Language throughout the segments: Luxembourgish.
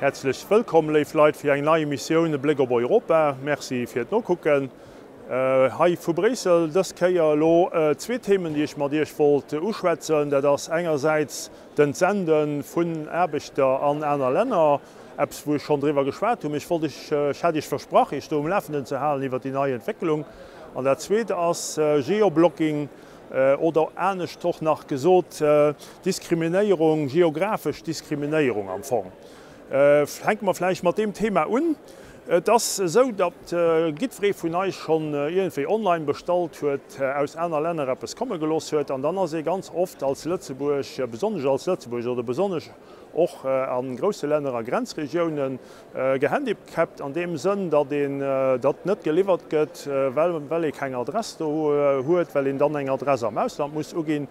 Häerzlech wëllkomm, léif Leit, fir eng nei Emissioun E Bléck op Europa. Merci fir d'Nokucken. Hei vu Bréissel dës Kéier elo zwee Themen, déi ech mat Iech wollt uschwätzen. Dat ass engersäits d'Entsende vun Aarbechter an aner Länner, eppes wou ech schonn driwwer geschwat hunn. Ech wollt Iech, ech hat Iech versprach, Iech do um Lafenden ze halen iwwer déi nei Entwécklung. An dat Zweet ass Geoblocking. Oder anescht och nach gesot, Diskriminéierung, geographesch Diskriminéierung am Fong. Fänke mer vläicht mat deem Thema un. Et ass esou, datt jiddweree vun eis schonn iergendwéi online bestallt huet, aus aner Länner eppes komme gelooss huet. An dann ass ee ganz oft als Lëtzebuerg, besonnesch als Lëtzebuerg oder besonnesch och a grousse Länner a Grenzregiounen, Gehandicapt an deem Sënn, datt een, datt net geliwwert gëtt, well, well ee keng Adress do huet, well een dann eng Adress am Ausland muss uginn.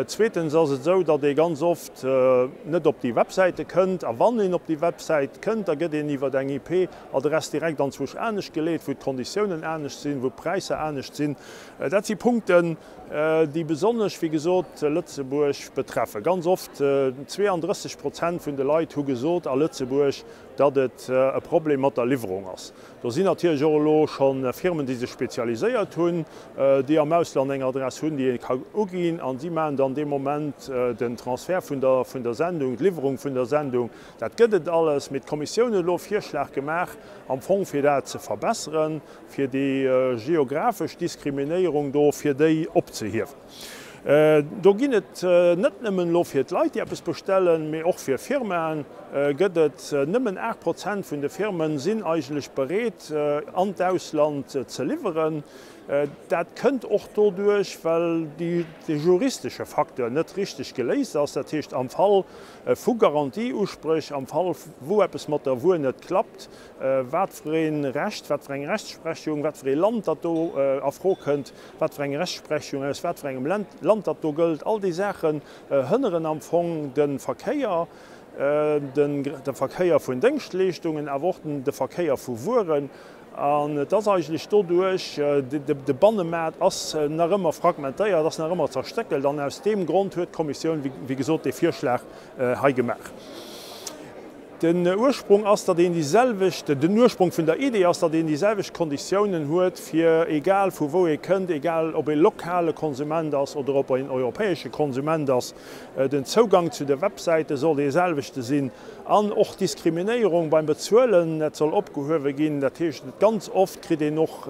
Zweetens ass et esou, datt ee ganz oft net op déi Websäite kënnt. A wann een op déi Websäit kënnt, da gëtt een iwwer eng IP-Adress direkt anzwousch anescht geleet, wou d'Konditiounen anescht sinn, wou d'Präisser anescht sinn. Dat si Punkten, déi besonnesch, wéi gesot, Lëtzebuerg betreffen. Ganz oft, 32 Prozent vun de Leit hu gesot a Lëtzebuerg, datt et e Problem mat der Liwwerung ass. Do sinn natierlech och elo scho Firmen, déi sech spezialiséiert hunn, déi am Ausland eng Adress hunn, déi ee ka uginn, an si maachen dann dee Moment den Transfert vun der Sendung, d'Liwwerung vun der Sendung. Dat gëtt et alles, mee d'Kommissioun huet elo e Virschlag gemaach, am Fong fir dat ze verbesseren. fir déi geographesch Diskriminéierung do, fir déi opzehiewen. Do ginn et net nëmmen elo fir d'Leit, déi eppes bestellen, mee och fir Firmaen gëtt et. Nëmmen 8 Prozent vun de Firmen sinn eigentlech bereet, an d'Ausland ze liwweren. Dat kënnt och doduerch, well de juristesche Facteur net richteg geléist ass. Dat heescht, am Fall vu Garantieuspréch, am Fall wou eppes mat der Wuer net klappt, wat fir ee Recht, wat fir eng Rechtsprechung, wat fir ee Land datt do a Fro kënnt, wat fir eng Rechtsprechung aus wat fir engem Land datt do gëllt. All déi Saachen hënneren am Fong de Verkéier, de Verkéier vun Déngschtleeschtungen, awer och de Verkéier vu Wueren. An et ass eigentlech doduerch, de Bannemaart ass nach ëmmer fragmentéiert, ass nach ëmmer zerstéckelt. An aus deem Grond huet d'Kommissioun, wéi gesot, dee Virschlag hei gemaach. Den Ursprung ass, datt een déi selwecht, den Ursprong vun der Idee ass, datt een déi selwecht Konditiounen huet fir, egal vu wou ee kënnt, egal ob ee lokale Konsument ass oder ob een europäesche Konsument ass, den Zougang zu de Websäite soll dee selwechte sinn an och d'Diskriminéierung beim Bezuelen, dat soll opgehuewe ginn. Dat heescht, ganz oft kritt een och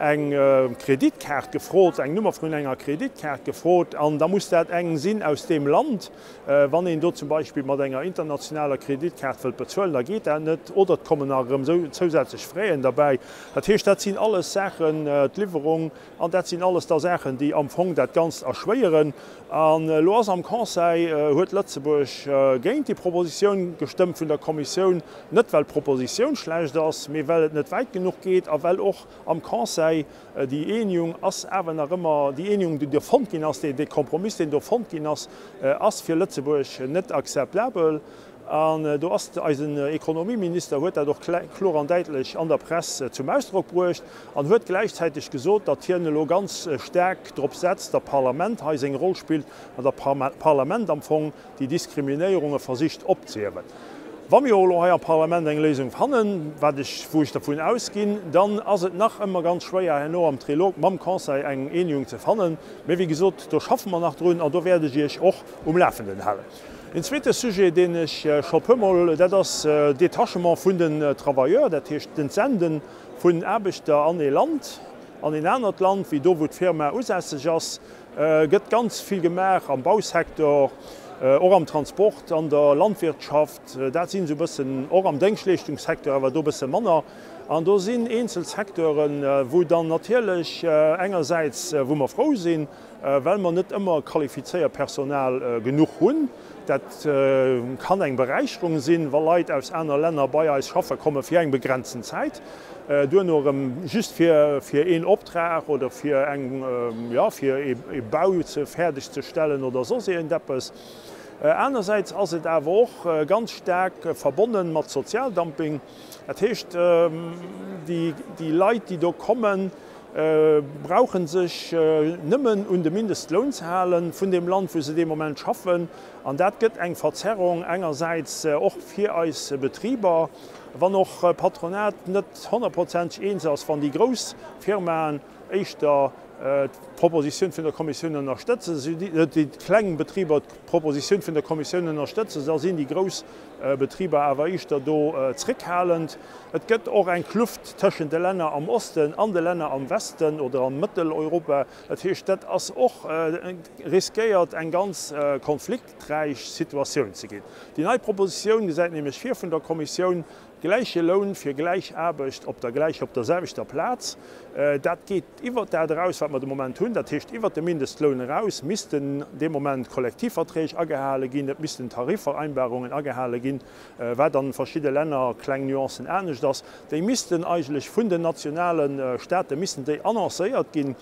eng Kreditkaart gefrot, eng Nummer vun enger Kreditkaart gefrot an da muss dat eng sinn aus deem Land. Wann een do zum Beispill mat enger internationaler Kreditkaart wëllt bezuelen, da geet dat net oder et kommen nach erëm zousätzlech Fraisen derbäi. Dat heescht, dat sinn alles Saachen, d'Liwwerung, an dat sinn alles da Saachen, déi am Fong dat Ganzt erschwéieren. An elo ass am Conseil, huet Lëtzebuerg géint déi Propositioun gestëmmt vun der Kommissioun, net well d'Propositioun schlecht ass, mee well et net wäit genuch geet a well och am Conseil Déi Eenegung ass awer nach ëmmer, déi Eenegung, déi do fonnt ginn ass, dee Kompromiss, deen do fonnt ginn ass, ass fir Lëtzebuerg net akzeptabel. An do ass eisen Ekonomieminister huet dat och kloer an däitlech an der Press zum Ausdrock bruecht an huet gläichzäiteg gesot, datt hien elo ganz staark drop setzt, datt d'Parlament hei seng Roll spillt an datt d'Parlament am Fong déi Diskriminéierunge versicht opzehiewen. Wa mir elo hei am Parlament eng Léisung fannen, wat ech, wou ech dervun ausginn, dann ass et nach ëmmer ganz schwéier herno am Trilog mam Conseil eng Eenegung ze fannen. Mee wéi gesot, do schaffe mer nach drun an do wäert ech Iech och um Lafenden halen. En zweete Sujet, deen ech scho e puermol, dat ass d'Détachement vun den Travailleurs, dat heescht d'Entsende vun Aarbechter an ee Land, an een anert Land wéi do wou d'Firma usässeg ass. Gëtt ganz vill gemaach am Bausektor, och am Transport, an der Landwirtschaft. Dat sinn esou e bëssen, och am Déngschtleeschtungssecteur, awer do e bësse manner. An do sinn eenzel Secteuren, wou dann natierlech engersäits, wou mer frou sinn, well mer net ëmmer qualifizéiert Personal genuch hunn. Dat kann eng Beräicherung sinn, wa Leit aus aner Länner bei eis schaffe komme fir eng begrenzten Zäit. Duerno erëm just fir fir een Optrag oder fir eng, jo, fir ee Bau ze fäerdeg ze stellen oder soss iergendeppes. Anersäits ass et awer och ganz staark verbonne mat Sozialdumping. Dat heescht, déi déi Leit, déi do kommen, brauche sech nëmmen un de Mindestloun ze hale vun deem Land, wou se dee Moment schaffen. An dat gëtt eng Verzerrung engersäits och fir eis Betriber, wann och d'Patronat net honnertprozenteg eens ass, wann déi grouss Firmaen éischter d'Propositioun vun der Kommissioun ënnerstëtzen, déi kleng Betriber d'Propositioun vun der Kommissioun ënnerstëtzen, da sinn déi grouss Betriber awer éischter do zréckhalend. Et gëtt och eng Kluft tëschent de Länner am Osten an de Länner am Westen oder am Mëtteleuropa. Dat heescht, dat ass och riskéiert eng ganz konflikträich Situatioun ze ginn. Déi nei Propositioun gesäit nämlech vir vun der Kommissioun, Gläiche Loun fir gläich Aarbecht op der gläicher, op der selwechter Plaz. Dat geet iwwert dat eraus, wat mer de Moment hunn. Dat heescht, iwwert de Mindestloun eraus missten dee Moment Kollektivverträg agehale ginn, et missten Tarifvereinbarungen agehale ginn, wat an verschidde Länner, kleng Nuancen, anescht ass. Déi missten eigentlech vun den nationale Staate missten déi annoncéiert ginn.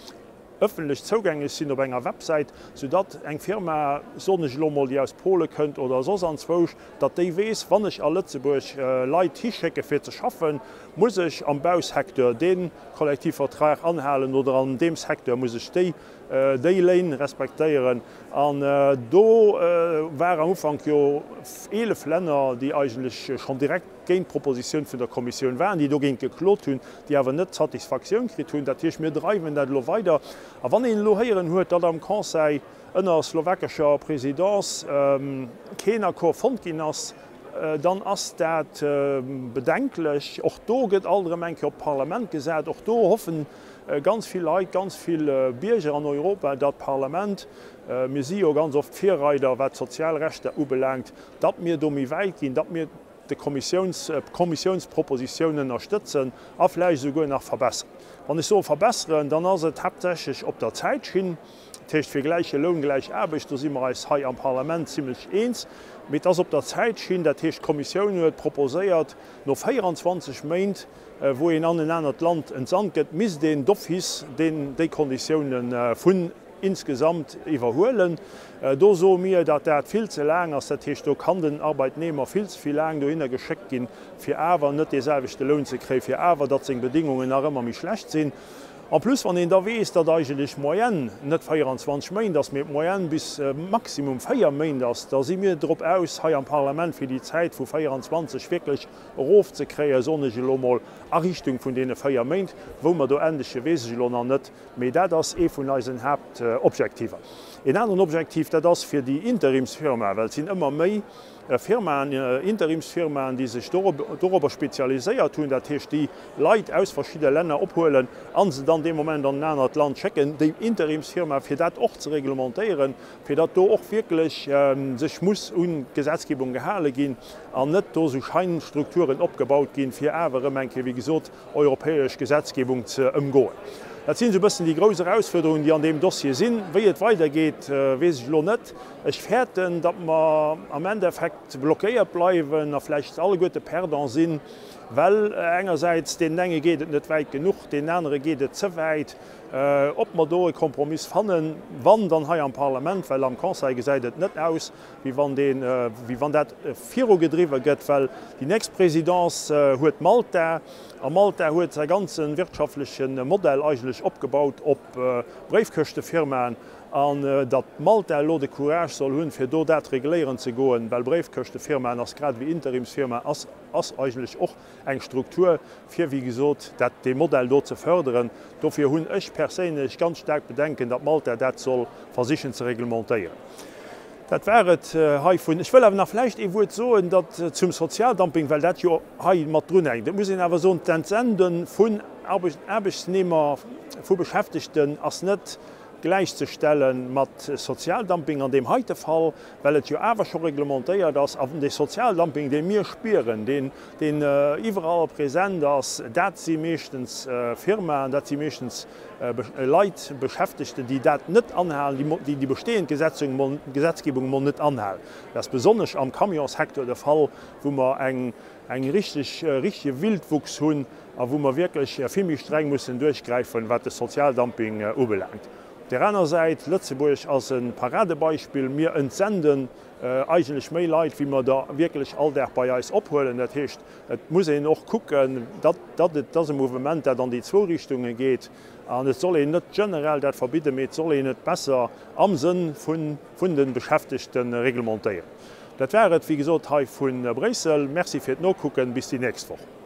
ëffentlech zougänglech sinn op enger Websäit, soudatt eng Firma, soen ech elo mol, déi aus Pole kënnt oder soss anzwousch, datt déi weess, wann ech a Lëtzebuerg Leit hischécke fir ze schaffen, muss ech am Bausecteur dee Kollektivvertrag anhalen oder an deem Secteur muss ech déi déi Léin respektéieren. An do war am Ufank jo 11 Länner, déi eigentlech schonn direkt, géint d'Propositioun vun der Kommissioun waren, déi dogéint geklot hunn, déi awer net d'Satisfaktioun kritt hunn. Dat heescht, mir dreiwen dat elo weider. A wann een elo héieren huet, datt am Conseil ënner slowakescher Présidence keen Accord fonnt ginn ass, dann ass dat bedenklech. Och do gëtt alt erëm eng Kéier op d'Parlament gesat. Och do hoffen ganz vill Leit, ganz vill Bierger an Europa, datt d'Parlament, mir si jo ganz oft Virreider wat d'sozial Rechter ubelaangt, datt mir do méi wäit ginn, datt mir de Kommissiouns, d'Kommissiounspropositioun ënnerstëtzen a vläicht esouguer nach verbesseren. Wann ech soe verbesseren, dann ass et haaptsächlech op der Zäitschinn, dat heescht fir gläiche Loun, gläich Aarbecht, do si mer eis hei am Parlament zimlech eens, mee et ass op der Zäitschinn, dat heescht d'Kommissioun huet proposéiert, no 24 Méint, wou een an en anert Land entsandt gëtt, misst een d'office deen déi Konditiounen vun insgesamt iwwerhuelen. Do soe mir, datt dat vill ze laang ass. Dat heescht, do kann den Arbeitnehmer vill ze vill laang dohinner geschéckt ginn, fir awer net deeselwechte Loun ze kréien, fir awer datt seng Bedingungen nach ëmmer méi schlecht sinn. En plus, wann een da weess, datt eigentlech d'Moyenne net 24 Méint ass, mee d'Moyenne bis maximum 4 Méint ass, da si mir drop aus, hei am Parlament fir déi Zäit vu 24 wierklech erofzekréien, soen ech elo mol, a Richtung vun deene 4 Méint. Wou mer do endegen, weess ech elo nach net. Mee dat ass ee vun eisen Haaptobjektiver. Een aneren Objektiv, dat ass fir déi Interimsfirmaen, well et sinn ëmmer méi Firmaen, Interimsfirmaen, déi sech dorobber spezialiséiert hunn, dat heescht déi Leit aus verschidde Länner ophuelen a se dann dee Moment an en anert Land schécken. Déi Interimsfirma, fir dat och ze reglementéieren, fir datt do och wierklech sech muss un d'Gesetzgebung gehale ginn an net do esou Scheinstrukturen opgebaut ginn, fir awer erëm eng Kéier, wéi gesot, europäesch Gesetzgebung ze ëmgoen. Dat sinn esou e bëssen déi grouss Erausfuerderungen, déi an deem Dossier sinn. Wéi et weidergeet, weess ech elo net. Ech fäerten, datt mer am Endeffekt blockéiert bleiwen a vläicht alleguerte Perdant sinn, well engersäits deenen enge geet et net wäit genuch, deenen anere geet et ze wäit. Ob mer do e Kompromiss fannen, wann, dann hei am Parlament, well am Conseil gesäit et net aus, wéi wann deen, wéi wann dat virugedriwwe gëtt, well déi nächst Présidence huet Malta, a Malta huet säi ganze wirtschaftleche Modell eigentlech opgebaut op Bréifkëschtefirmaen, an datt Malta elo de Courage soll hunn, fir do dat regléieren ze goen, well Bréifkëschtefirmaen ass grad ewéi Interimsfirma ass, ass eigentlech och eng Struktur, fir wéi gesot dat, dee Modell do ze förderen. Dofir hunn ech perséinlech ganz staark Bedenken, datt Malta dat soll versichen ze reglementéieren. Dat war et heivun. Ech wëll awer nach vläicht ee Wuert soen, datt zum Sozialdumping, well dat jo hei mat drunhänkt. Et muss een awer soen, d'Entsende vun Aarbechtsnehmer, vu Beschäftegten ass net gläichzestelle mat Sozialdumping an deem heite Fall, well et jo awer scho reglementéiert ass. An dee Sozialdumping, dee mir spieren, deen, deen iwwerall present ass, dat si meeschtens Firmaen, dat si meeschtens Leit, Beschäftegten, déi dat net anhalen, déi déi bestehend Gesetzgebung emol net anhalen. Dat ass besonnesch am Camionssecteur de Fall, wou mer eng richteg, richtege Wildwuchs hunn a wou mer wierklech vill méi streng mussen duerchgräifen, wat de Sozialdumping ubelaangt. Op där aner Säit, Lëtzebuerg ass e Paradebeispill, mir entsenden eigentlech méi Leit, wéi mer der wierklech all Dag bei eis ophuelen. Dat heescht, et muss een och kucken, datt, datt et ass e Mouvement, dat an déi zwou Richtunge geet. An et soll een net generell dat verbidden, mee et soll een et besser am Sënn vun, vun de Beschäftegte reglementéieren. Dat war et, wéi gesot, hei vu Bréissel. Merci fir d'Nokucken. Bis déi nächst Woch.